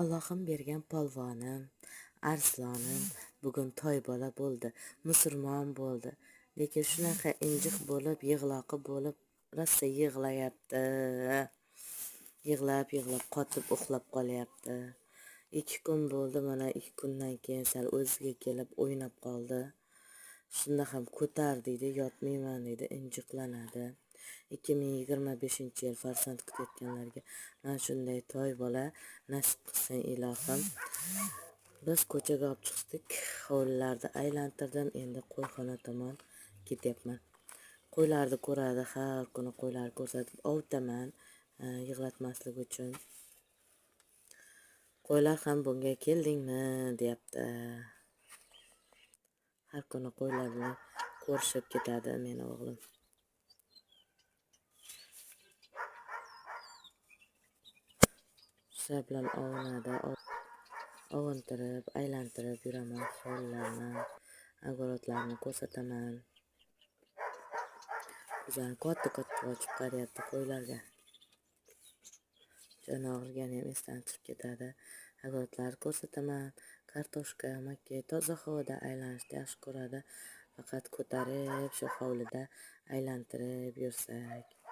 Allohim bergan polvonim, arslonim bugun toy bola bo'ldi, musulmon bo'ldi. Lekin shunaqa injiq bo'lib, yig'loqi bo'lib, rosa yig'layapti. Yig'lab, yig'lab qotib uxlab qolyapti. 2 kun bo'ldi, mana 2 kundan keyin sal o'ziga kelib o'ynab qoldi. Shunda ham ko'tar deydi, yotmayman deydi, injiqlanadi. 2025-yil farzand kutayotganlarga mana shunday toy bola nasib qilsin ilohim. Biz ko'chaga olib chiqdik, hovlilarda aylantirdim, endi qo'yxona tomon ketyapman. Qo'ylarni ko'radi, har kuni qo'ylarni ko'rsatib ovutaman, yig'latmaslik uchun. Qo'ylar ham bunga keldingmi deyapti. Har kuni qo'ylar bilan ko'rishib ketadi meni o'g'lim. Shular bilan ovunadi, ovuntirib, aylantirib yuraman hovlilarni, огородlarni ko'rsataman. Ko'zlarini katta-katta ochib qarayapti qo'ylarga. Jon og'rigani ham esdan chiqib ketadi. Огородlarni ko'rsataman. Kartoshka, makka toza havoda aylanishni yaxshi ko'radi. Faqat ko'tarib shu hovlida aylantirib yursak.